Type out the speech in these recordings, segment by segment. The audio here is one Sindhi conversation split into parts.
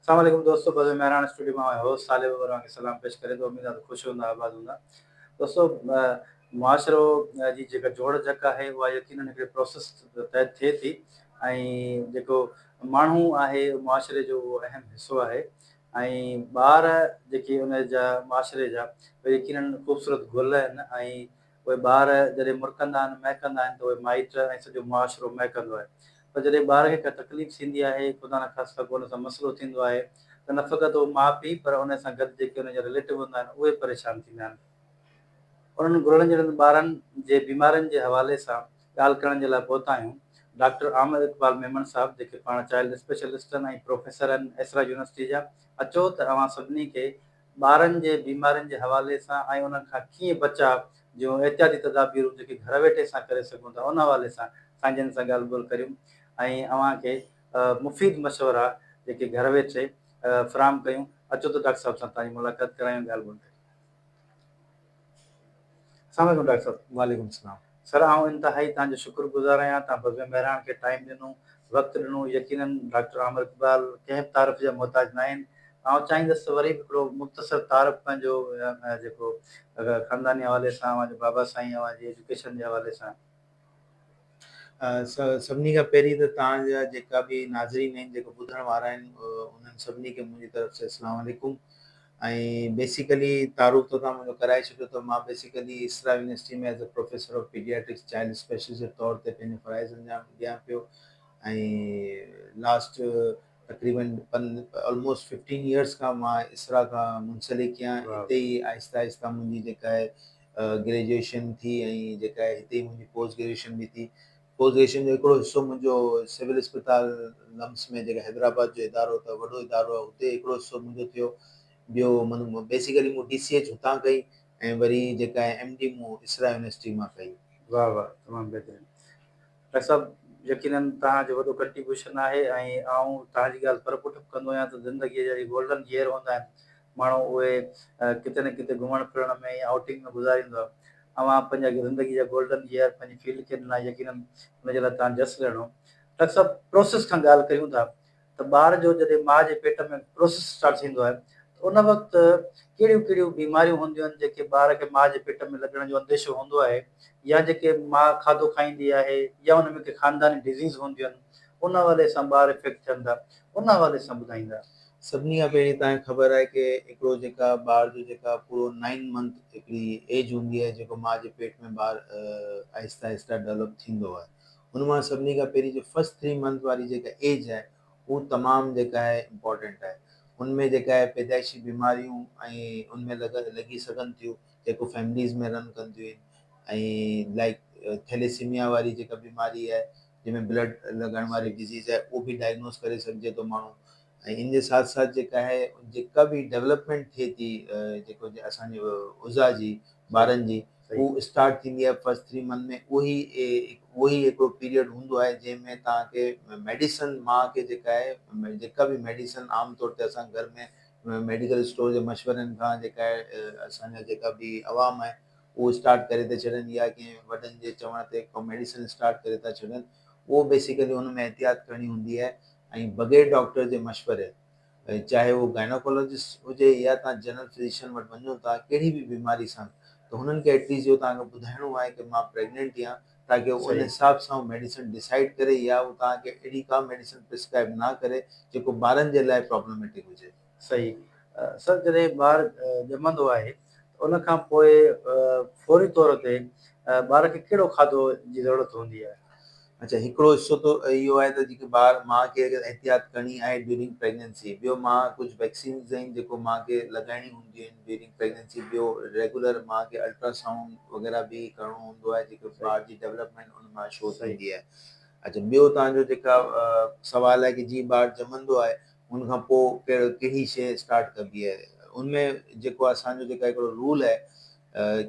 السلام عليڪم دوستو بزم مهراڻ اسٽوڊيو مان اوهان هوسٽ صالح بابر اوهان کي سلام پيش ڪري ٿو. اميد آهي ته خوش هوندا، آباد هوندا. دوستو، معاشرو جي جيڪا جوڙ جڪ آهي، اها يقينن هڪڙي پروسيس تحت ٿئي ٿي ۽ جيڪو ماڻهو آهي معاشري جو، اهو اهم حصو آهي ۽ ٻار جيڪي ان جا معاشري جا، اهي يقينن خوبصورت گل آهن ۽ اهي ٻار جڏهن مرڪندا آهن، مهڪندا آهن ته اهي مائٽ ۽ سڄو معاشرو مهڪندو آهي. پر جڏهن ٻار کي ڪا تڪليف ٿيندي آهي، خدا نخواسته ڪو ان سان مسئلو ٿيندو آهي ته نه فقط اهو ماء پيء پر ان سان گڏ جيڪي ان جا رليٽو هوندا آهن، اهي پريشان ٿيندا آهن. انهن گلڙن جهڙن ٻارن جي بيمارين جي حوالي سان ڳالهه ڪرڻ جي لاء پهتا آهيون ڊاڪٽر عامر اقبال ميمڻ صاحب، جيڪي پاڻ چائلڊ اسپيشلسٽ آهن ۽ پروفيسر آهن ايسرا يونيورسٽي جا. اچو ته اوهان سڀني کي ٻارن جي بيمارين جي حوالي سان ۽ انهن کان ڪيئن بچاء جون احتياطي تدابيرون جيڪي گهر ويٺي اسان ڪري سگهون ٿا، ان حوالي سان سائين جن سان ڳالهه ٻولهه ڪريون ۽ اوهان کي مفيد مشورا جيڪي گهر ويٺي فراهم ڪيون. اچو ته ڊاڪٽر صاحب سان توهان جي ملاقات ڪرايون، ڳالهه ٻولهه ڪريون. السلام عليڪم ڊاڪٽر صاحب. وعليڪم السلام. سر، آئون انتهائي توهان جو شڪر گذار آهيان، توهان بزم مهراڻ کي ٽائيم ڏنو، وقت ڏنو. يقينن ڊاڪٽر عامر اقبال ڪنهن به تعارف جا محتاج ناهن. آئون چاهيندس ته وري به هڪڙو مختصر تعارف پنهنجو جيڪو خانداني حوالي سان، اوهان جو بابا سائين، اوهان جي ايجوڪيشن جي حوالي سان. سڀني کان پهرين ته توهان جا جيڪا به ناظرين آهن، جيڪو ٻڌڻ وارا آهن، انهن سڀني کي منهنجي طرف سان السلام عليڪم. ۽ بيسيڪلي تعارف ته توهان منهنجو ڪرائي ڇڏيو ته مان basically Isra university ۾ as a professor of paediatrics child specialist جي طور تي پنهنجو فرائض انجام ڏيان پيو ۽ لاسٽ تقريبن آلموسٽ 15 ايئرس کان مان اسرا کان منسلڪ آهيان. هتي ئي آهستي آهستي منهنجي جيڪا آهي گريجوئيشن ٿي ۽ جيڪا آهي هتي ئي منهنجي پوسٽ گريجوئيشن به ٿي. پوسٽ گريجوئيشن جو هڪڙو حصو منهنجو سول اسپتال لمس ۾، جيڪا حيدرآباد جو ادارو ته وڏو ادارو آهي، اتي هڪڙو حصو منهنجو ٿيو. ٻيو بيسيڪلي مون ڊي سي ايڇ هتان ڪئي ۽ وري جيڪا آهي ايم ڊي مون اسرا يونيورسٽي مان ڪئي. واهه واهه، تمام بهترين ڊاڪٽر صاحب. يقينن توهان جو وڏو ڪنٽريبيوشن آهي ۽ آئون توهان جي ڳالهه پر پٺ به ڪندو آهيان ته زندگيء جا جيڪي گولڊن ييئر هوندا آهن، ماڻهو اهي ڪٿي نه ڪٿي گهمڻ ڦرڻ ۾ يا آئوٽنگ ۾ گذاريندو آهي. اوهان پنهنجا زندگي جا گولڊن ييئر پنهنجي فيلڊ کي ڏنا، يقينن ان جي لاء توهان جس لهڻو. ڊاڪٽر صاحب، پروسيس کان ڳالهه ڪريون ٿا ته ٻار جو جڏهن ماء جي پيٽ ۾ پروسيس اسٽارٽ ٿيندو آهي ته ان وقت ڪهڙيون ڪهڙيون بيماريون هونديون آهن جيڪي ٻار کي ماء جي پيٽ ۾ لڳڻ جو انديشو هوندو آهي، يا جيڪي ماء کاڌو کائيندي آهي، يا ان ۾ ڪي خانداني ڊزيز هونديون آهن، ان حوالي سان ٻار افيڪٽ ٿين ٿا، ان حوالي سان ٻڌائيندا. سڀني کان پهرين توهان کي خبر آهي ڪي هڪڙو جيڪا ٻار جو جيڪا پورو نائن منٿ هڪڙي ايج هوندي آهي، جيڪو ماء جي پيٽ ۾ ٻار آهستي آهستي ڊولپ ٿيندو آهي، ان مان سڀني کان پهرين جو فرسٽ ٿري منٿ واري جيڪا ايج آهي، هو تمام جيڪا آهي امپورٽنٽ آهي. ان ۾ جيڪا آهي پيدائشي بيماريون ۽ ان ۾ لڳ لڳي سگهن ٿيون، جيڪو فيمليز ۾ رن ڪنديون آهن ۽ لائڪ ٿيليسيميا واري جيڪا بيماري آهي، جنهن ۾ بلڊ لڳڻ واري ڊزيز آهي، اهو به ڊائگنوز ڪري سگهجي ٿو ماڻهو. ۽ ان جي ساٿ ساٿ جيڪا آهي جيڪا به ڊولپمينٽ ٿئي ٿي، جيڪو اسان جي عضا جي ٻارن جي، هو اسٽارٽ ٿيندي آهي فرسٽ ٿري منٿ ۾. اهو ئي هڪڙو پيريڊ هوندو آهي جنهن ۾ توهان کي ميڊيسن ماء کي جيڪا آهي جيڪا به ميڊيسن عام طور تي اسان گهر ۾ ميڊيڪل اسٽور جي مشورن کان جيڪا آهي اسان جا جيڪا به عوام آهي، اهو اسٽارٽ ڪري ٿا ڇڏن يا ڪنهن وڏن جي چوڻ تي ڪو ميڊيسن اسٽارٽ ڪري ٿا ڇڏن، اهو بيسيڪلي ان ۾ احتياط ڪرڻي هوندي آهي ۽ بغير ڊاڪٽر جي مشوري، چاهي اهو گائناڪالاجسٽ هجي يا توهان جنرل فزيشن وٽ وڃو ٿا ڪهڙي به بيماري سان، ته هنن کي ايٽليسٽ اهو توهان کي ٻڌائڻو آهي ڪي مان پريگننٽ آهيان، تاڪي ان حساب سان هو ميڊيسن ڊسائيڊ ڪري يا هو توهان کي اهڙي ڪا ميڊيسن پرسڪرائب نه ڪري جيڪو ٻارن جي لاء پرابلميٽڪ هجي. صحيح سر، جڏهن ٻار ڄمندو آهي ته ان کان پوء فوري طور تي ٻار کي ڪهڙو کاڌو جي ضرورت هوندي آهي؟ اڇا، هڪڙو حصو ته اهو آهي ته جيڪي ٻار ماء کي اگر احتياط ڪرڻي آهي ڊيورنگ پريگننسي. ٻيو ماء ڪجهه ويڪسينز آهن جيڪو ماء کي لڳائڻي هونديون آهن ڊيورنگ پريگننسي. ٻيو ريگولر ماء کي الٽرا سائونڊ وغيره به ڪرڻو هوندو آهي، جيڪو ٻار جي ڊولپمينٽ ان مان شو ٿيندي آهي. اڇا، ٻيو توهان جو جيڪا سوال آهي ڪي جيئن ٻار ڄمندو آهي ان کان پوء ڪهڙي شيء اسٽارٽ ڪبي آهي، ان ۾ جيڪو اسان جو جيڪا هڪڙو رول آهي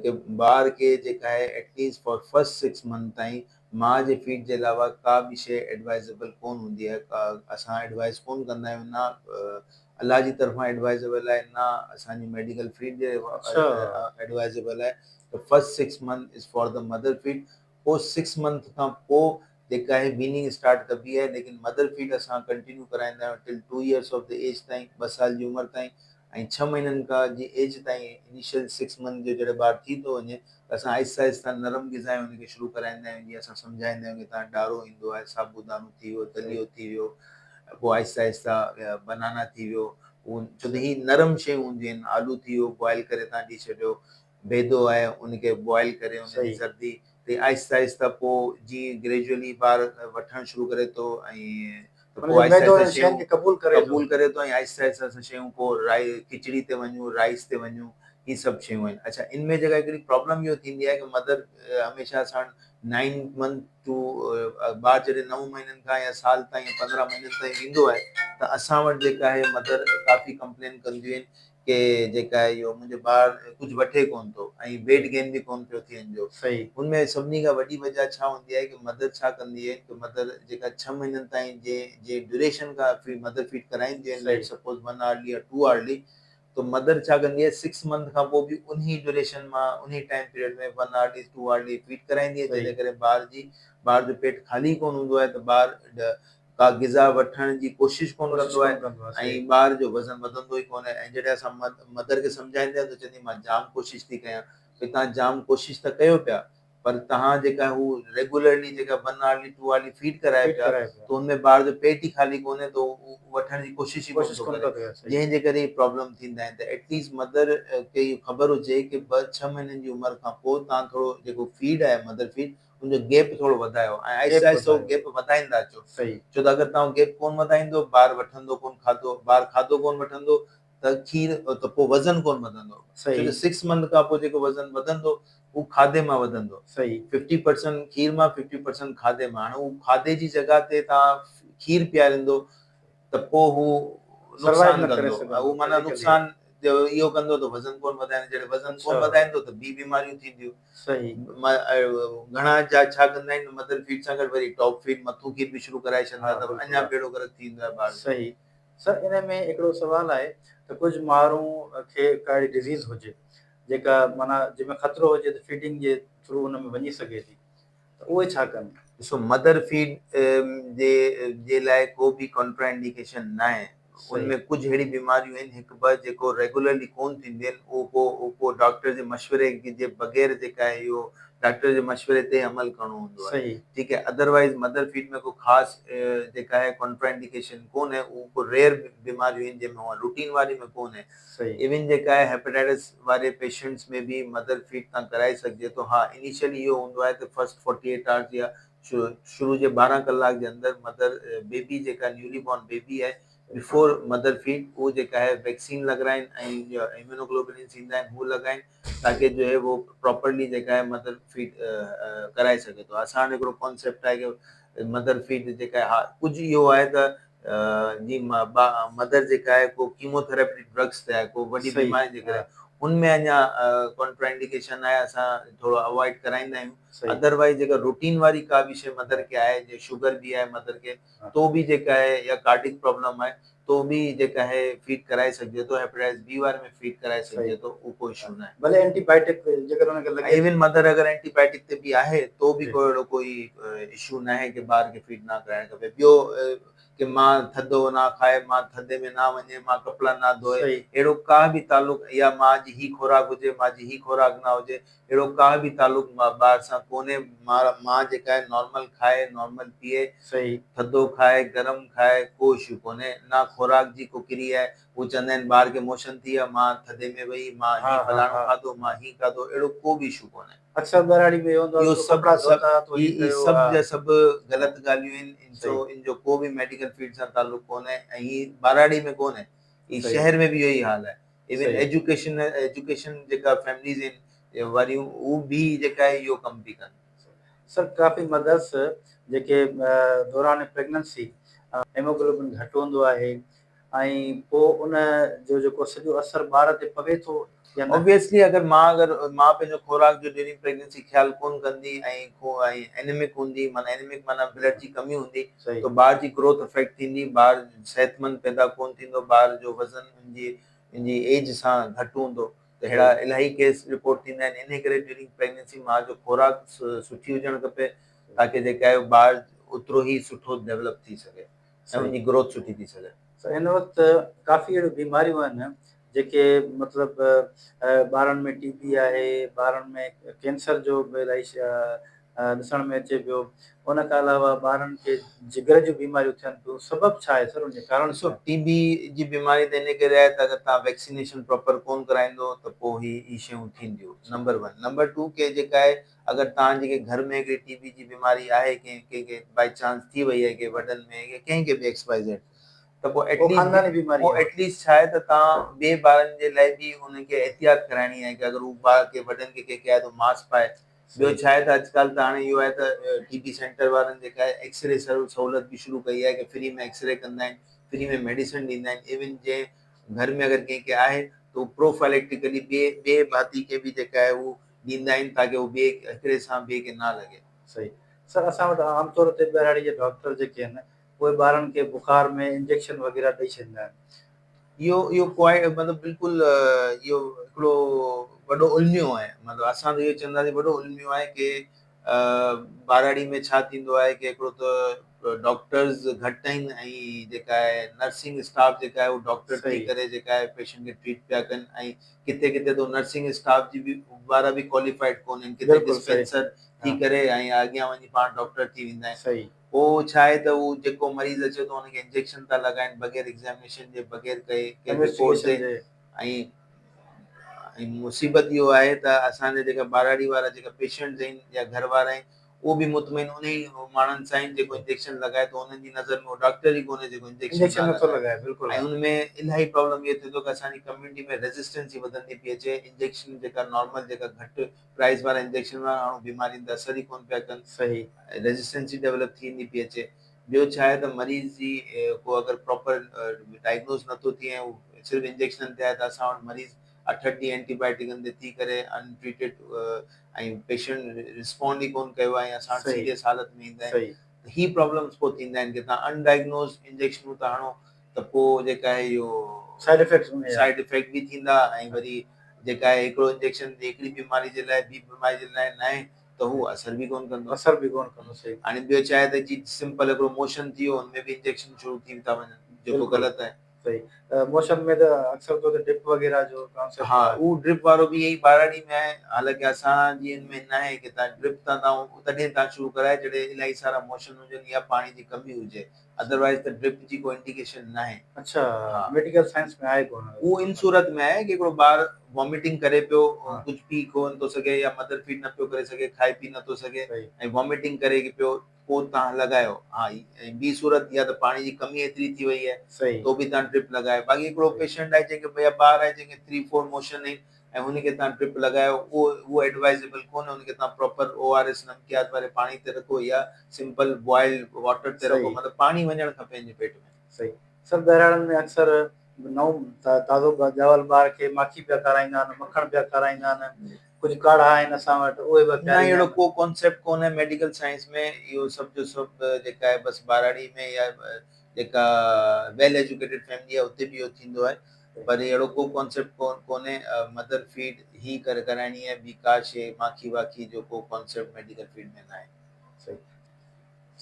ڪي ٻار کي جيڪا آهي at least for first 6 month تائين ماء جي فيڊ جي علاوه ڪا به شيء ايڊوائزيبل ڪون هوندي آهي. ڪا اسان ايڊوائز ڪون ڪندا آهيون، نه الله جي طرفان ايڊوائزيبل آهي، نه اسان جي ميڊيڪل فيڊ جي ايڊوائزيبل آهي ته first 6 month is for the mother feed. پوء 6 منٿ کان پوء جيڪا آهي ويننگ اسٽارٽ ڪبي آهي ليڪن مدر فيڊ اسان ڪنٽينيو ڪرائيندا آهيون till 2 years of the age تائين ٻه سال جي عمر تائين ۽ ڇهه مهينن کان جي ايج تائين انيشل سڪس منٿ جو جڏهن ٻار ٿي ٿو وڃي ته اسان آهستي آهستي نرم غذائون ان کي شروع ڪرائيندا آهيون جيئن اسان سمجهائيندا آهيون ڪي تان ڏارو ايندو آهي سابودانو ٿي ويو دليو ٿي ويو پوء آهستي آهستي بنانا ٿي ويو ڇو ته هي نرم شيون هونديون آهن آلو ٿي ويو بوائل ڪري تان ڏئي ڇڏيو بيدو آهي ان کي بوائل ڪري ان جي زردي تي آهستي آهستي پوء جيئن گريجوئلي ٻار وٺڻ شروع ڪري ٿو ۽ ته پوء آهستي آهستي شيون قبول ڪري ٿو ۽ آهستي آهستي اسان شيون پوء رائي کچڙي تي وڃون رائس تي وڃون هي سڀ شيون آهن اڇا ان ۾ جيڪا هڪڙي پرابلم اهو ٿيندي آهي ڪي مدر هميشه اسان نائن منٿ ٽو ٻار جڏهن نو مهينن کان يا سال تائين يا 15 مهينن تائين ويندو آهي ته اسان وٽ جيڪا آهي مدر ڪافي ڪمپلين ڪنديون آهن ڪي جيڪا آهي اهو منهنجو ٻار ڪجهه وٺي ڪونه ٿو ۽ ويٽ گين به ڪونه پيو ٿئي ان جو. ان ۾ سڀني کان وڏي وجهه ڇا هوندي آهي ڪي مدر ڇا ڪندي آهي ڪي مدر جيڪا ڇهه مهينن تائين جنهن جنهن ڊيوريشن کان مدر فيڊ ڪرائينديون آهن ليٽ سپوز ون آرلي يا ٽو آرلي ته مدر ڇا ڪندي آهي سڪس منٿ کان پوء به انهي ڊيوريشن مان انهي time period ۾ one hourly two hourly feed ڪرائيندي آهي جنهن جي ڪري ٻار جي ٻار جو پيٽ خالي ڪونه هوندو آهي ته ٻار ڪا غذا وٺڻ جي ڪوشش ڪونه ڪندو آهي ۽ ٻار جو وزن وڌندو ئي ڪونهي ۽ جڏهن اسان مدر کي سمجهائيندا آهيون ته چوندي مان جام ڪوشش ٿي ڪيان ڀئي توهان جام ڪوشش ته ڪيو پيا پر توهان جيڪا هو ريگولرلي جيڪا one hourly two hourly feed ڪرايو پيا ته ان ۾ ٻار جو پيٽ ئي خالي ڪونهي ته هو وٺڻ جي ڪوشش ئي ڪونه ٿو ڪري جنهن جي ڪري هي پرابلم ٿيندا آهن ته ايٽليسٽ مدر کي اهو خبر هجي ڪي ٻه ڇهه مهينن جي عمر کان پوء توهان ٿورو جيڪو فيڊ آهي مدر فيڊ ان جو گيپ ٿورو وڌايو ۽ آهستي آهستي اهو گيپ وڌائيندا اچو ڇو ته اگر توهان گيپ ڪون وڌائيندو ٻار وٺندو ڪون کاڌو ٻار کاڌو ڪون وٺندو ته کير ته پوء وزن ڪون وڌندو ڇو ته سڪس منٿ کان پوء جيڪو وزن وڌندو اهو کاڌي مان وڌندو 50% کير مان 50% کاڌي مان هاڻي اهو کاڌي جي جڳهه تي توهان کير پياريندو ته پوء هو نقصان ڪندو اهو معنيٰ نقصان اهو ڪندو ته وزن ڪون وڌائيندو جڏهن وزن ڪون وڌائيندو ته ٻي بيماريون ٿينديون گهڻا جا ڇا ڪندا آهن مدر فيڊ سان گڏ وري ٽاپ فيڊ مٿون کير به شروع ڪرائي ڇڏندا ته اڃا ٻيڙو غرق ٿي ويندو آهي ٻار جو. صحيح سر ان ۾ هڪڙو سوال آهي ته ڪجهه مارون کي ڪا اهڙي ڊزيز هجي جيڪا معنيٰ جنهن ۾ خطرو هجي ته فيڊنگ جي ٿرو ان ۾ وڃي سگهي ٿي ته اهي ڇا ڪن؟ ڏسو مدر فيڊ جي جي لاء ڪو به ڪنٽرا انڊيڪيشن ناهي ان ۾ ڪجهه اهڙي بيماريون آهن هڪ ٻه جيڪو ريگولرلي ڪون ٿينديون آهن اهو پوء اهو پوء ڊاڪٽر جي مشوري جي بغير جيڪا آهي اهو ڊاڪٽر جي مشوري تي عمل ڪرڻو هوندو آهي ٺيڪ آهي ادروائز مدر فيڊ ۾ ڪو خاص جيڪا آهي ڪنٽرا انڊيڪيشن ڪون آهي اهو ڪو ريئر بيماريون آهن جنهن ۾ روٽين واري ۾ ڪون آهي ايون جيڪا آهي هيپاٽائٽس واري پيشنٽس ۾ به مدر فيڊ تان ڪرائي سگهجي ٿو ها انيشلي اهو هوندو آهي ته فرسٽ 48 آورز يا شروع جي 12 ڪلاڪ جي اندر مدر بيبي جيڪا نيولي بورن بيبي آهي بفور مدر فيڊ اهو جيڪا آهي ويڪسين لڳرائين ۽ اميونوگلوبلنس ايندا آهن هو لڳائين تاڪي جو هي هو پراپرلي جيڪا آهي مدر فيڊ ڪرائي سگهي ٿو اسان وٽ هڪڙو ڪانسيپٽ آهي ڪي مدر فيڊ جيڪا آهي ها ڪجهه اهو آهي ته جي مدر جيڪا آهي ڪو ڪيموٿراپي ڊرگس تي آهي ڪو وڏي بيماري جي ڪري ان ۾ اڃا ڪانٽرا انڊيڪيشن آهي اسان ٿورو اوائڊ ڪرائيندا آهيون ادروائز جيڪا روٽين واري ڪا به شي مدر کي آهي جي شوگر به آهي مدر کي تو به جيڪا آهي يا ڪارڊڪ پرابلم آهي تو به جيڪا آهي فيڊ ڪرائي سگهجي ٿو هيپاٽائٽس بي واري ۾ فيڊ ڪرائي سگهجي ٿو اهو ڪو اشو نه آهي ڀلي اينٽي بائيوٽڪ جيڪر ان کي لڳي ايون مدر اگر اينٽي بائيوٽڪ تي به آهي تو به ڪو اهڙو ڪوئي اشو نه آهي ڪي ٻار کي فيڊ نه ڪرائڻ کپي ٻيو ڪي مان ٿڌو نا کائي، مان ٿڌي ۾ نا وڃي، مان ڪپڙا نا ڌوئي، اهڙو ڪا به تعلق يا مان جي هي خوراڪ هجي، مان جي هي خوراڪ نا هجي، اهڙو ڪا به تعلق ٻار سان ڪونهي، مان جيڪا آهي نارمل کائي، نارمل پيئي، ٿڌو کائي، گرم کائي، ڪو اشو ڪونهي، نا خوراڪ جي ڪو ڪري آهي، هو چوندا آهن ٻار کي موشن ٿي ويا، مان ٿڌي ۾ وئي، مان هي فلاڻو کاڌو، مان هي کاڌو، اهڙو ڪو به اشو ڪونهي. اڪثر ٻهراڙي ۾ اهو هوندو آهي ته ڪپڙا ڌوتا تو هي ڪيو سڀ جا سڀ غلط ڳالهيون آهن ان جو ان جو ڪو به ميڊيڪل فيلڊ سان تعلق ڪونهي ۽ هي ٻهراڙي ۾ ڪونهي هي شهر ۾ به اهو ئي حال آهي ايون ايجوڪيشن ايجوڪيشن جيڪا فيمليز آهن واريون هو به جيڪا آهي اهو ڪم پي ڪن. سر ڪافي مدرس جيڪي دوران پريگننسي هيموگلوبن گهٽ هوندو آهي ۽ پوء ان جو جيڪو سڄو اثر ٻار تي پوي ٿو يا نه؟ Obviously اگر مان اگر ماء پنهنجو خوراڪ جو ڊيورنگ پريگننسي خيال ڪون ڪندي ۽ ۽ اينيمڪ هوندي معنيٰ اينيمڪ معنيٰ بلڊ جي ڪمي هوندي ته ٻار جي گروٿ افيڪٽ ٿيندي ٻار صحتمند پيدا ڪون ٿيندو ٻار جو وزن ان جي ان جي ايج سان گهٽ هوندو ته اهڙا الاهي ڪيس رپورٽ ٿيندا آهن انهي ڪري ڊيورنگ پريگننسي ماء جو خوراڪ سٺي هجڻ کپي تاڪه جيڪا آهي ٻار اوترو ئي سٺو ڊيولپ ٿي سگهي ۽ ان جي گروٿ سٺي ٿي سگهي. سر هن وقت ڪافي اهڙيون بيماريون آهن جيڪي مطلب ٻارن ۾ ٽي بي آهي، ٻارن ۾ ڪينسر جو به الاهي ڏسڻ ۾ اچي پيو، ان کان علاوه ٻارن کي جگر جون بيماريون ٿين پيون، سبب ڇا آهي سر ان جو ڪارڻ ڏسو ڇا آهي؟ ٽي بي جي بيماري ته ان ڪري آهي ته اگر توهان ويڪسينيشن پراپر ڪون ڪرائيندو ته پوء هي هي شيون ٿينديون number one number two K جيڪا آهي اگر توهان جي ڪنهن گهر ۾ هڪڙي ٽي بي جي بيماري آهي ڪنهن ڪنهن کي بائي چانس ٿي وئي آهي ڪنهن وڏن ۾ يا ڪنهن کي به ايڪس وائي زيڊ ته پوء اهو خانداني بيماري پوء آهي. ايٽ ليسٽ ڇا آهي ته توهان ٻئي ٻارن جي لاء به انهن کي احتياط ڪرائڻي آهي ڪي اگر هو ٻار ڪي وڏن کي ڪنهن کي آهي ته ماسڪ پائي ٻيو ڇا آهي ته اڄڪالهه ته هاڻي اهو آهي ته ٽي بي سينٽر وارن جيڪا آهي ايڪس ري سهولت به شروع ڪئي آهي ڪي فري ۾ ايڪس ري ڪندا آهن فري ۾ ميڊيسن ڏيندا آهن ايون جنهن گهر ۾ اگر ڪنهن کي آهي ته هو پروفائليڪٽيڪلي ٻئي ٻئي ڀاتي کي به جيڪا آهي هو ڏيندا آهن تاڪه هو ٻئي هڪڙي سان ٻئي کي نه لڳي. صحيح سر اسان وٽ عام طور تي ٻهراڙي جا ڊاڪٽر جيڪي آهن اهي ٻارن کي بخار ۾ انجيڪشن وغيره ڏئي ڇڏيندا آهن. اهو اهو ڪوائي مطلب بلڪل اهو هڪڙو وڏو الميو آهي مطلب اسان ته اهو چونداسين وڏو الميو آهي ڪي ٻهراڙي ۾ ڇا ٿيندو آهي ڪي هڪڙو ته ڊاڪٽرز گهٽ آهن ۽ جيڪا آهي نرسنگ اسٽاف جيڪا آهي اهو ڊاڪٽر ٿي ڪري جيڪا آهي پيشنٽ کي ٽريٽ پيا ڪن ۽ ڪٿي ڪٿي ته نرسنگ اسٽاف جي به وارا به ڪواليفائيڊ ڪونهن ڪٿي ڊسپينسر ٿي ڪري ۽ اڳيان وڃي پاڻ ڊاڪٽر ٿي ويندا آهن پوء ڇا آهي ته هو جيڪو مريض اچي ٿو ان کي انجيڪشن ٿا لڳائن بغير ايگزامينيشن جي بغير ڪنهن رپورٽ جي ۽ ۽ مصيبت اهو آهي ته اسان جا جيڪا ٻهراڙي وارا جيڪا پيشنٽس آهن يا گهر وارا آهن اهو به مطمئن انهي ماڻهن سان آهن جيڪو انجيڪشن لڳائي ٿو انهن جي نظر ۾ اهو ڊاڪٽر ئي ڪونهي جيڪو انجيڪشن نٿو لڳائي ۽ ان ۾ الاهي پرابلم اهو ٿئي ٿو ڪه اسان جي ڪميونٽي ۾ ريزسٽنس ئي وڌندي پئي اچي انجيڪشن جيڪا نارمل جيڪا گهٽ پرائز وارا انجيڪشن وارا هاڻو بيمارين تي اثر ئي ڪونه پيا ڪن ريزسٽنس ئي ڊيولپ ٿيندي پئي اچي ٻيو ڇا آهي ته مريض جي ڪو اگر پراپر ڊائگنوز نٿو ٿئي ۽ صرف انجيڪشنن تي آهي ته اسان وٽ مريض اٺ اٺ ڏينهن اينٽي بائيوٽڪن تي ٿي ڪري ان ٽريٽيڊ ۽ پيشنٽ رسپونڊ ئي ڪون ڪيو آهي ۽ اسان وٽ سيريس حالت ۾ ايندا آهن ته هي پرابلمس پوء ٿيندا آهن ڪي تان ان ڊائگنوز انجيڪشنون ٿا هڻو ته پوء جيڪا آهي اهو سائيڊ افيڪٽس سائيڊ افيڪٽ به ٿيندا ۽ وري جيڪا آهي هڪڙو انجيڪشن هڪڙي بيماري جي لاء ٻي بيماري جي لاء ناهي ته هو اثر به ڪون ڪندو اثر به ڪون ڪندو صحيح هاڻي ٻيو ڇا آهي ته جي سمپل هڪڙو موشن ٿي ويو ان ۾ به انجيڪشن شروع ٿي ٿا وڃن جيڪو غلط آهي صحيح موشن ۾ ته اڪثر طور تي ڊرپ وغيره جو ڪانسيپٽ ها اهو ڊرپ وارو به ائين ٻهراڙي ۾ آهي حالانڪه اسان جي ان ۾ ناهي ڪي تان ڊرپ تان تان تڏهن تان شروع ڪرائي جڏهن الاهي سارا موشن هجن يا پاڻي جي ڪمي هجي ادروائز ته ڊرپ جي ڪو انڊيڪيشن ناهي. اڇا ميڊيڪل سائنس ۾ آهي ڪونه. اهو ان صورت ۾ آهي ڪي هڪڙو ٻار واميٽنگ ڪري پيو ڪجهه پي ڪونه ٿو سگهي يا مدر فيڊ نه پيو ڪري سگهي کائي پي نه ٿو سگهي ۽ واميٽنگ ڪري پيو پوء توهان لڳايو ها ۽ ٻي صورت اها ته پاڻي جي ڪمي ايتري ٿي وئي آهي تو به توهان ڊرپ لڳايو باقي هڪڙو پيشنٽ آهي جنهن کي يا ٻار آهي جنهن کي ٿري فور موشن آهن ۽ هن کي توهان ڊرپ لڳايو اهو اهو ايڊوائزيبل ڪونهي هن کي توهان پراپر او آر ايس نمڪيات واري پاڻي تي رکو يا سمپل بوائلڊ واٽر تي رکو مطلب پاڻي وڃڻ کپي هن جي پيٽ ۾. صحيح سر ٻهراڙن ۾ اڪثر نئون تازو ڄاول ٻار کي ماکي پيا کارائيندا آهن مکڻ پيا کارائيندا آهن ڪجهه ڪاڙها آهن اسان وٽ اهي به نه پياريندا اهڙو آهن. ڪو ڪانسيپٽ ڪونهي ميڊيڪل سائنس ۾ اهو سڀ جو سڀ جيڪا آهي بس ٻهراڙي ۾ يا جيڪا ويل ايجوڪيٽيڊ فيملي آهي اتي به اهو ٿيندو آهي پر اهڙو ڪو ڪانسيپٽ ڪونهي مدر فيڊ هي ڪري ڪرائڻي آهي ٻي ڪا شي ماکي واکي جو ڪو ڪانسيپٽ ميڊيڪل فيلڊ ۾ ناهي. صحيح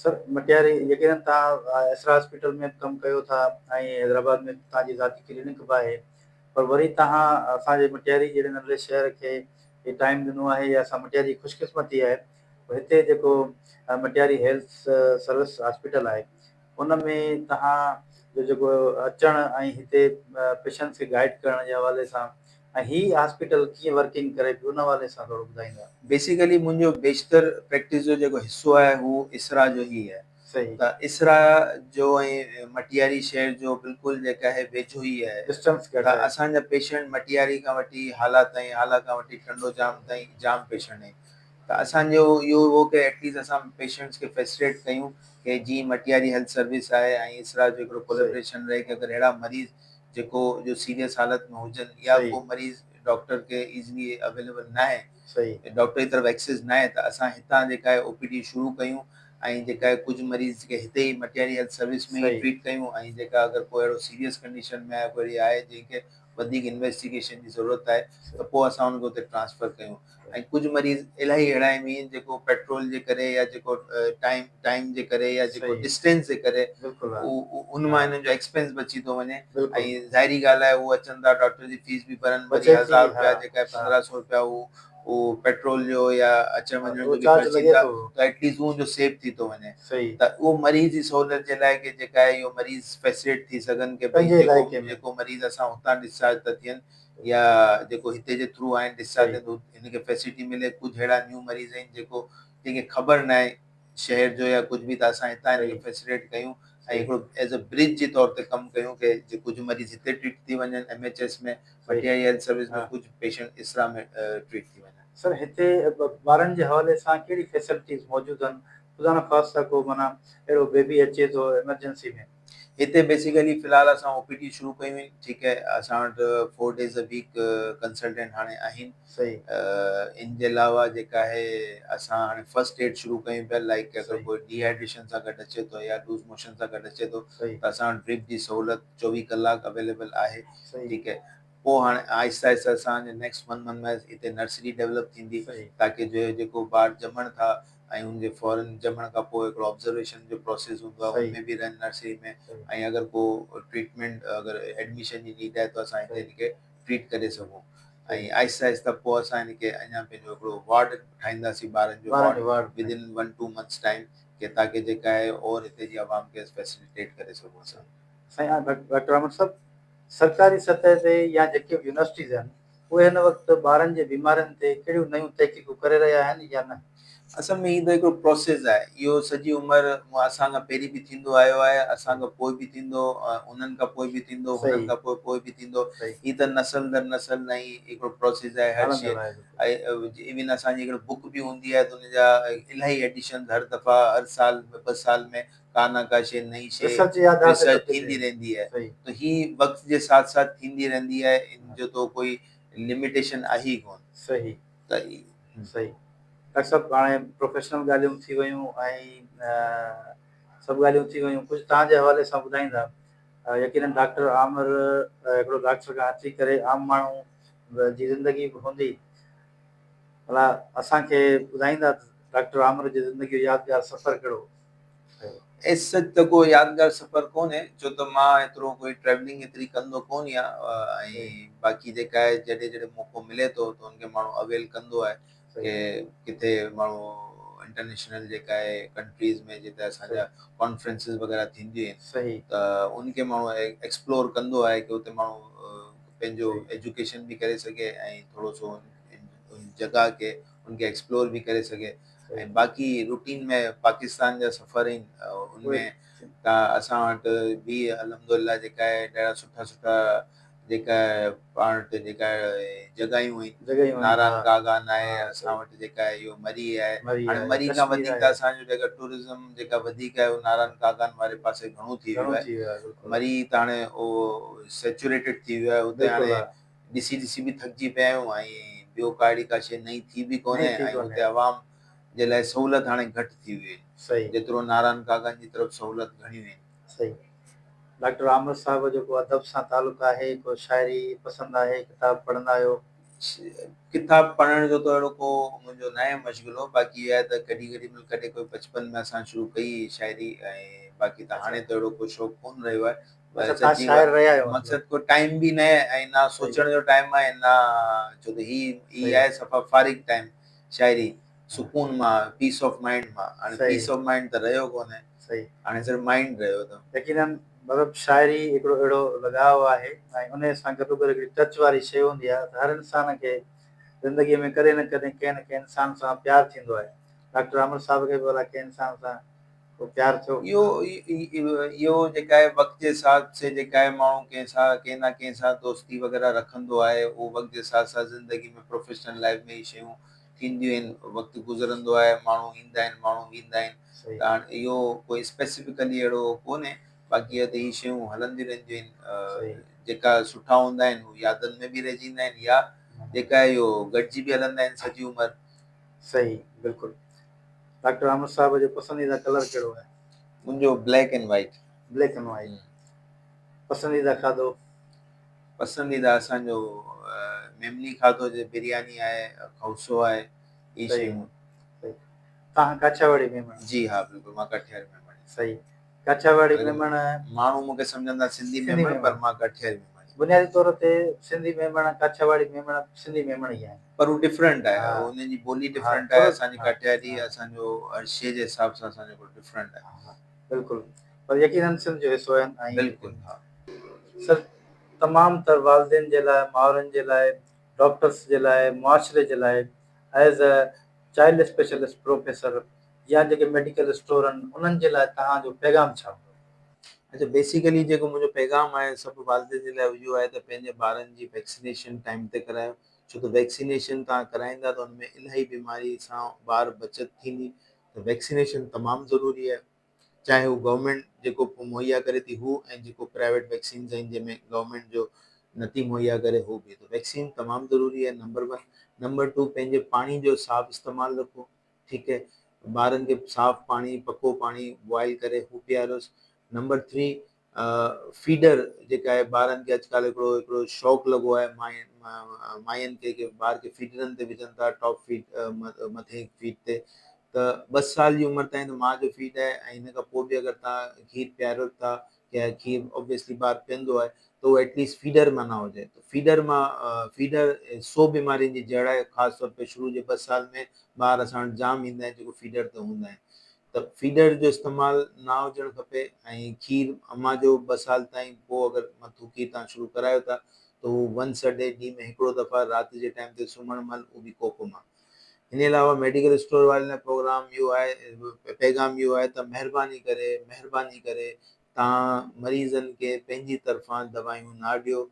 سر مٽياري يقينن توهان اسرا هاسپيٽل ۾ به ڪم ڪيو ٿا ۽ حيدرآباد ۾ توهان جي ذاتي ڪلينڪ به آهي پر وري توهان اسان جي مٽياري جهڙي ننڍڙي شهر کي هي ٽائيم ڏنو آهي يا اسان مٽياري جي خوش قسمتي آهي هتي جيڪو مٽياري هيلٿ سروس هاسپيٽل آهي ان ۾ توهان جو جيڪو اچڻ ۽ هتي پيشنٽس کي گائيڊ ڪرڻ جي حوالي سان ۽ هي هاسپيٽل ڪيئن ورڪنگ ڪري پيو ان حوالي سان ٿورو ٻڌائيندا. بيسيڪلي منهنجو بيشتر پريڪٽس جو جيڪو حصو آهي هو اسرا جو ئي آهي صحيح. ته اسرا جو ۽ مٽياري شهر جو بلڪل جيڪا آهي ويجهو ئي آهي ڊسٽنس گهٽ ته آهي. اسان جا پيشنٽ مٽياري کان وٺي هالا تائين هالا کان وٺي ٽنڊو ڄام تائين جام پيشنٽ آهن ته اسان جو اهو هو ڪي ايٽليسٽ اسان پيشنٽس کي فيسليٽ ڪيون ڪي جي مٽياري هيلٿ سروس آهي ۽ اسرا جو هڪڙو ڪولابريشن رهي ڪي اگر اهڙا مريض جيڪو جو سيريس حالت ۾ هجن يا ڪو مريض ڊاڪٽر کي ايزلي اويليبل ناهي ڊاڪٽر جي طرف ايڪسيس ناهي ته اسان هتان جيڪا آهي او پي ڊي شروع ڪيون ۽ جيڪا آهي ڪجهه مريض کي هتي ئي مٽياري هيلٿ سروس ۾ ئي ٽريٽ ڪيون ۽ جيڪا اگر ڪو اهڙو سيريس ڪنڊيشن ۾ آهي ڪو اهڙي آهي جنهن کي وڌيڪ انويسٽيگيشن جي ضرورت آهي ته پوء اسان ان کي اتي ٽرانسفر ڪيون ۽ ڪجهه مريض الاهي اهڙا به آهن جيڪو پيٽرول جي ڪري يا جيڪو ٽائيم ٽائيم جي ڪري يا جيڪو ڊسٽينس جي ڪري ان مان انهن جو ايڪسپينس بچي ٿو وڃي ۽ ظاهري ڳالهه آهي هو اچن ٿا ڊاڪٽر جي فيس به ڀرن وري هزار روپيا جيڪا 1500 روپيا هو اهو پيٽرول جو يا اچڻ وڃڻ جو به خرچ ايندا ته ايٽ ليسٽ اهو جو سيو ٿي ٿو وڃي ته اهو مريض جي سهولت جي لاء ڪي جيڪا آهي اهو مريض فيسليٽ ٿي سگهن ڪي ڀئي جيڪو جيڪو مريض اسان هتان ڊسچارج ٿا ٿين يا جيڪو هتي جي ٿرو آهن ڊسچارج ٿين ته هن کي فيسلٽي ملي. ڪجهه اهڙا نيو مريض آهن جيڪو جنهن کي خبر ناهي شهر جو يا ڪجهه به ته اسان هتان هن کي فيسليٽ ڪيون ۽ هڪڙو ايز اي برج جي طور تي ڪم ڪيون ڪي جي ڪجهه مريض هتي ٽريٽ ٿي وڃن M H S ۾ Matiari health service ۾ ڪجهه پيشنٽ اسرا ۾ ٽريٽ ٿي وڃن. سر هتي ٻارن جي حوالي سان ڪهڙي فيسلٽيز موجود آهن خدا نخواسته ڪو معنيٰ اهڙو بيبي اچي ٿو ايمرجنسي ۾. هتي بيسيڪلي في الحال اسان او پي ڊي شروع ڪيون آهن ٺيڪ آهي اسان وٽ 4 ڊيز ا ويڪ ڪنسلٽنٽ هاڻي آهن ان جي علاوه جيڪا آهي اسان هاڻي فرسٽ ايڊ شروع ڪيون پيا لائڪ اگر ڪوئي ڊي هائيڊريشن سان گڏ اچي ٿو يا لوز موشن سان گڏ اچي ٿو ته اسان وٽ ڊرپ جي سهولت 24 ڪلاڪ اويليبل آهي ٺيڪ آهي پوء هاڻي آهستي آهستي اسان جي نيڪسٽ ون منٿ ۾ هتي نرسري ڊيولپ ٿيندي تاڪي جو جيڪو ٻار ڄمڻ ٿا ۽ ان جي فورن ڄمڻ کان پوء هڪڙو آبزرويشن جو پروسيس هوندو آهي ان ۾ به رهن نرسري ۾ ۽ اگر ڪو ٽريٽمينٽ اگر ايڊميشن جي نيڊ آهي ته اسان هتي هن کي ٽريٽ ڪري سگهون ۽ آهستي آهستي پوء اسان هن کي اڃا پنهنجو هڪڙو وارڊ ٺاهينداسين ٻارن جو ward within one two months time ڪي تاڪي جيڪا آهي اور هتي جي عوام کي فيسليٽيٽ ڪري سگهون اسان. سائين ڊاڪٽر احمد صاحب سرڪاري سطح تي يا جيڪي به يونيورسٽيز آهن اهي هن وقت ٻارن جي بيمارين تي ڪهڙيون نيون تحقيقون ڪري رهيا آهن يا نه؟ اصل ۾ هي ته هڪڙو پروسيس آهي اهو سڄي عمر اسان کان پهرين به ٿيندو آيو آهي اسان کان پوء به ٿيندو انهن کان پوء به ٿيندو هنن کان پوء پوء به ٿيندو هي ته نسل در نسل نئين هڪڙو پروسيس آهي هر شي ايون اسان جي هڪڙي بڪ به هوندي آهي ته ان جا الاهي ايڊيشنز هر دفعا هر سال ٻه سال ۾ ڪا نه ڪا شيء نئين شيء ريسرچ ٿيندي رهندي آهي ته هي وقت جي ساٿ ساٿ ٿيندي رهندي آهي ان جو تو ڪوئي لميٽيشن آهي ئي ڪونه. صحيح صحيح ڊاڪٽر صاحب هاڻي پروفيشنل ڳالهيون ٿي ويون ۽ سڀ ڳالهيون ٿي ويون ڪجهه توهان جي حوالي سان ٻڌائيندا يقينن ڊاڪٽر عامر هڪڙو ڊاڪٽر کان هٽي ڪري عام ماڻهو جي زندگي به هوندي ڀلا اسان کي ٻڌائيندا ڊاڪٽر عامر جي زندگي جو يادگار سفر ڪهڙو هو؟ ايز سچ ته ڪو يادگار سفر ڪونهي ڇو ته مان ايترو ڪوئي ٽريولنگ ايتري ڪندو ڪونه آهيان ۽ باقي جيڪا آهي جڏهن جڏهن موقعو ملي ٿو ته ان کي ماڻهو اويل ڪندو آهي ڪي ڪٿي ماڻهو انٽرنيشنل جيڪا آهي ڪنٽريز ۾ جتي اسان جا ڪانفرنسز وغيره ٿينديون آهن ته ان کي ماڻهو ايڪسپلور ڪندو آهي ڪي اتي ماڻهو پنهنجو ايجوڪيشن به ڪري سگهي ۽ ٿورو سو ان جڳهه کي ان کي ايڪسپلور به ڪري سگهي ۽ باقي روٽين ۾ پاڪستان جا سفر آهن ان ۾ ته اسان وٽ به الحمدلله جيڪا آهي ڏاڍا سٺا سٺا جيڪا پاڻ وٽ جيڪا جڳهيون آهن ناران ڪاغان آهي اسان وٽ جيڪا آهي اهو مري آهي هاڻي مري کان وڌيڪ ته اسان جو جيڪا ٽوئرزم جيڪا وڌيڪ آهي اهو ناران ڪاغان واري پاسي گهڻو ٿي ويو آهي مري ته هاڻي اهو سيچوريٽيڊ ٿي ويو آهي اتي هاڻي ڏسي ڏسي به ٿڪجي پيا آهيون ۽ ٻيو ڪا اهڙي ڪا شيء نئين ٿي به ڪونهي ۽ اتي عوام جي لاء سهولت هاڻي گهٽ ٿي وئي آهي جيترو ناران ڪاغان جي طرف سهولت گهڻيون آهن. صحيح ڊاڪٽر عامر صاحب جو ڪو ادب سان تعلق آهي ڪو شاعري پسند آهي ڪتاب پڙهندا آهيو؟ ڪتاب پڙهڻ جو ته اهڙو ڪو منهنجو ناهي مشغلو باقي اهو آهي ته ڪڏهن ڪڏهن مهل ڪڏهن ڪوئي بچپن ۾ اسان شروع ڪئي هئي شاعري ۽ باقي ته هاڻي ته اهڙو ڪو شوق ڪونه رهيو آهي اڇا تان شاعر رهيا آهيو مقصد ڪو ٽائيم به نه ۽ نه سوچڻ جو ٽائيم آهي نه ڇو ته هي هي آهي صفا فارغ ٽائيم شاعري سڪون مان پيس آف مائنڊ مان هاڻي پيس آف مائنڊ ته رهيو ڪونهي صحيح هاڻي صرف مائنڊ رهيو ته يقينن مطلب شاعري هڪڙو اهڙو لڳاء آهي ۽ ان سان گڏو گڏ هڪڙي ٽچ واري شيء هوندي آهي ته هر انسان کي زندگي ۾ ڪڏهن نه ڪڏهن ڪنهن نه ڪنهن انسان سان پيار ٿيندو آهي ڊاڪٽر عامر صاحب کي به ڀلا ڪنهن انسان سان ڪو پيار ٿيو. اهو اهو جيڪا آهي وقت جي حساب سي جيڪا آهي ماڻهو ڪنهن سان ڪنهن نه ڪنهن سان دوستي وغيره رکندو آهي اهو وقت جي ساٿ ساٿ زندگي ۾ پروفيشنل لائف ۾ اهي شيون ٿينديون آهن وقت گذرندو آهي ماڻهو ايندا آهن ماڻهو ويندا آهن ته هاڻي اهو ڪوئي اسپيسفڪلي اهڙو ڪونهي باقي اهو ته هي شيون هلنديون رهنديون آهن جيڪا سٺا هوندا آهن هو يادن ۾ به رهجي ايندا آهن يا جيڪا اهو گڏجي به هلندا آهن سڄي عمر. صحيح بلڪل. ڊاڪٽر عامر صاحب جو پسنديده ڪلر ڪهڙو آهي؟ منهنجو black and white. Black and white. پسنديده کاڌو؟ پسنديده اسان جو ميمني کاڌو جي برياني آهي، کوسو آهي، اهي شيون. صحيح. توهان ڪاٺياواڙي ميمڻ؟ جي ها بلڪل مان ڪاٺياواڙي ميمڻ آهيان. صحيح. ڪاٺياواڙي ميمڻ. ماڻهو مون کي سمجهندا سنڌي ميمڻ پر مان ڪاٺياواڙي ميمڻ آهيان. بنيادي طور تي سنڌي ميمڻ، ڪاٺياواڙي ميمڻ سنڌي ميمڻ ئي آهن. پر هو ڊفرنٽ آهي، انهن جي ٻولي ڊفرنٽ آهي، اسان جي ڪاٺياواڙي اسان جو هر شيء جي حساب سان اسان جو ڊفرنٽ آهي. ها بلڪل پر يقينن سنڌ جو حصو آهن ۽ بلڪل ها. سر تمام تر والدين جي لاء، مائرن جي لاء، ڊاڪٽرس جي لاء، معاشري جي لاء as a child specialist professor يا جيڪي ميڊيڪل اسٽور آهن انهن جي لاء توهان جو پيغام ڇا هوندو؟ اڇا بيسيڪلي جيڪو منهنجو پيغام آهي سڀ والدين جي لاء اهو آهي ته پنهنجي ٻارن جي ويڪسينيشن ٽائيم تي ڪرايو ڇو ته ويڪسينيشن توهان ڪرائيندا ته ان ۾ الاهي بيماري سان ٻار بچت ٿيندي ته ويڪسينيشن تمام ضروري آهي چاهي هو گورنمينٽ جيڪو مهيا ڪري ٿي هو ۽ جيڪو پرائيويٽ ويڪسينز آهن جنهن ۾ گورنمينٽ جو نٿي مهيا ڪري هو به ته ويڪسين تمام ضروري آهي نمبر ون نمبر ٽو پنهنجي پاڻي جو صاف استعمال رکو ٺيڪ آهي ٻارن کي صاف پاڻي پڪو پاڻي بوائل ڪري هو پياريوس نمبر ٿري فيڊر جيڪا آهي ٻارن کي اڄڪالهه هڪڙو هڪڙو شوق لڳو آهي مائين مائين کي ڪي ٻار کي فيڊرن تي وجهن ٿا ٽاپ فيڊ مٿي فيڊ تي ته ٻه سال جي عمر تائين ته ماء جو فيڊ آهي ۽ ان کان پوء به اگر توهان کير پياريو ٿا يا کير اوبويسلي ٻار پيئندو آهي ته اهو ايٽليسٽ فيڊر مان نه هجي ته فيڊر مان فيڊر سو بيمارين جي جڙ آهي خاص طور تي شروع جي ٻه سال ۾ ٻار اسان وٽ جام ايندا آهن جيڪو فيڊر تي هوندا آهن ته فيڊر جو استعمال نه هجڻ کپي ۽ کير امان جو ٻه سال تائين پوء اگر مٿو کير توهان شروع ڪرايو ٿا ته هو ونس ا ڊي ڏينهن ۾ هڪڙو دفعا رات جي ٽائيم تي سمهڻ مهل اهو به ڪوپ مان ان علاوه ميڊيڪل اسٽور وارن لاء پروگرام اهو آهي پيغام اهو آهي ته مهرباني ڪري مهرباني ڪري توهان مريضن کي پنهنجي طرفان دوايون نه ڏيو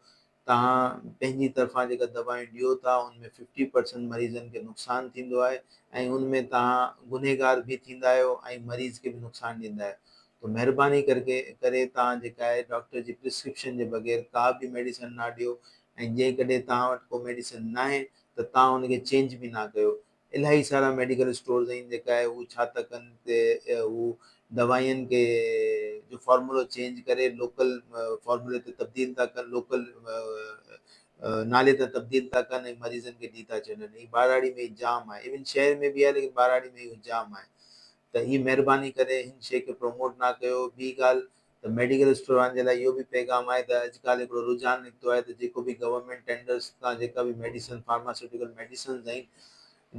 توهان پنهنجي طرفان جيڪا دوايون ڏيو ٿا ان ۾ ففٽي پرسنٽ مريضن کي نقصان ٿيندو آهي ۽ ان ۾ توهان گنهگار به ٿيندا آهيو ۽ مريض کي به نقصان ڏيندا آهيو ته مهرباني ڪرڪي ڪري توهان جيڪا آهي ڊاڪٽر جي پرسڪرپشن جي بغير ڪا به ميڊيسن نه ڏيو ۽ جيڪڏهن توهان وٽ ڪو ميڊيسن ناهي ته توهان ان کي چينج به نه ڪيو. الاهي سارا ميڊيڪل اسٽورز آهن جيڪا آهي هو ڇا ٿا ڪن تي هو دوائين کي جو فارمولو چينج ڪري لوڪل فارمولي تي تبديل ٿا ڪن لوڪل نالي تان تبديل ٿا ڪن ۽ مريضن کي ڏي ٿا ڇڏن. هي ٻهراڙي ۾ جام آهي ايون شهر ۾ به آهي ليڪن ٻهراڙي ۾ اهو جام آهي ته هي مهرباني ڪري هن شي کي پروموٽ نه ڪيو. ٻي ڳالهه ته ميڊيڪل اسٽور وارن جي لاء اهو به پيغام آهي ته اڄ ڪالهه هڪڙو رجحان نڪتو آهي ته جيڪو به گورنمينٽ ٽينڊرز تان جيڪا به ميڊيسن فارماسيوٽيڪل ميڊيسنز آهن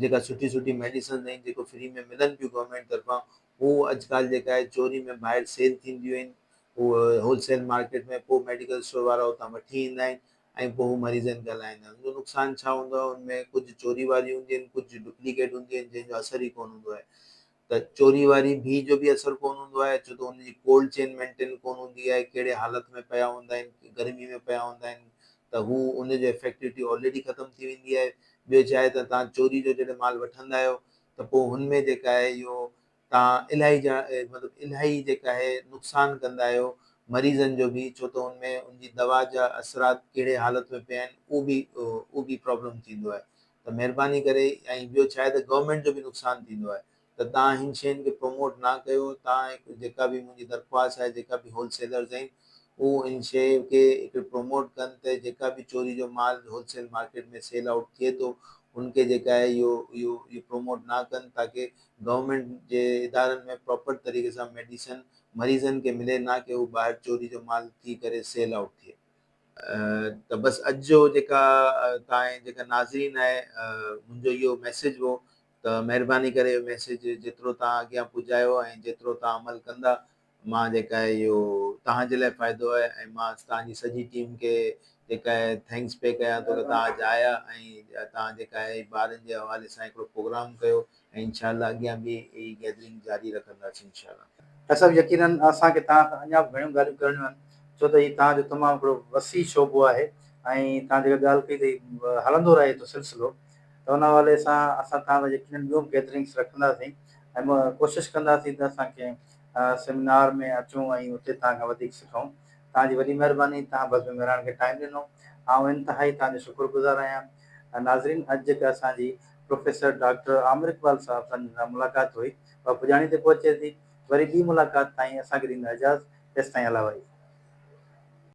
جيڪا سٺي سٺي ميڊيسنز آهن جيڪو فري ۾ ملن پيون گورنمينٽ طرفان هو اڄ ڪالهه جيڪا آهي چوري ۾ ٻاهر سيل ٿينديون آهن هو هول سيل مارڪيٽ ۾ پوء ميڊيڪل اسٽور وارا اتان وٺي ايندا آهن ۽ پوء هو مريضن کي هلائيندا آهن ان جو نقصان ڇا هوندو آهي ان ۾ ڪجهه چوري واري هونديون آهن ڪجهه ڊپليڪيٽ هونديون آهن جنهن جو اثر ئي ڪونه هوندو آهي ته چوري واري بي جو به اثر ڪونه هوندو آهي ڇو ته ان جي ڪولڊ چين مينٽين ڪونه هوندي آهي ڪهڙي حالت ۾ پيا هوندا آهن گرمي ۾ پيا هوندا آهن ته هو ان جو افيڪٽوٽي آلريڊي ختم ٿي ويندي آهي ٻيو ڇا آهي ته توهان چوري جو جڏهن مال وٺندا آهيو ته پوء هن ۾ جيڪا آهي اهو توهان الاهي جا مطلب الاهي جيڪا آهي نقصان ڪندا آهيو مريضن جو به ڇو ته ان ۾ ان جي دوا جا اثرات ڪهڙي حالت ۾ پيا آهن اهو به اهو به پرابلم ٿيندو آهي ته مهرباني ڪري ۽ ٻيو ڇا آهي ته گورنمينٽ جو به نقصان ٿيندو آهي ته توهان هن شين کي پروموٽ نه ڪيو توهان هڪ جيڪا به منهنجي درخواست آهي جيڪا به هول سيلرز آهن هو ان شي کي هڪ پروموٽ ڪن ته جيڪا به چوري جو مال هول سيل مارڪيٽ ۾ سيل آئوٽ ٿئي ٿو ان کي جيڪا آهي اهو اهو اهو پروموٽ نه ڪن تاڪه گورنمينٽ جي ادارن ۾ پراپر طريقي سان ميڊيسن مريضن کي ملي نه ڪي هو ٻاهر چوري جو مال ٿي ڪري سيل آئوٽ ٿئي. ته بس اڄ جو جيڪا تائين جيڪا ناظرين آهي منهنجو اهو ميسيج هو ته مهرباني ڪري اهو ميسيج جيترو تان اڳيان پڄايو ۽ جيترو تان عمل ڪندا مان جيڪا آهي اهو تهان جي لاء فائدو آهي ۽ مان تهان جي سڄي ٽيم کي جيڪا آهي thanks پي ڪيان ٿو ته تهان اڄ آيا ۽ تهان جيڪا آهي ٻارن جي حوالي سان هڪڙو پروگرام ڪيو ۽ انشاء الله اڳيان به هي گيدرنگ جاري رکنداسين انشاء الله. ڊاڪٽر صاحب يقينن اسان کي توهان سان اڃا به گهڻيون ڳالهيون ڪرڻيون آهن ڇو ته هي توهان جو تمام هڪڙو وسيع شعبو آهي ۽ توهان جيڪا ڳالهه ڪئي ته هي هلندو رهي ٿو سلسلو ته ان حوالي سان اسان توهان سان يقينن ٻيون به گيدرنگس رکنداسين ۽ ڪوشش ڪنداسين ته اسان ڪنهن سيمينار ۾ اچون ۽ اتي توهان کان وڌيڪ سکون توهان جي وڏي مهرباني توهان بزم مهراڻ کي ٽائيم ڏنو آئون انتهائي توهان جو شڪر گذار آهيان ناظرين اڄ جيڪا اسان جي پروفيسر ڊاڪٽر عامر اقبال صاحب سان ملاقات هئي اها پڄاڻي تي پهچي ٿي. وري ٻي ملاقات تائين اسان کي ڏيندا اجازت تيستائين الله وحيد.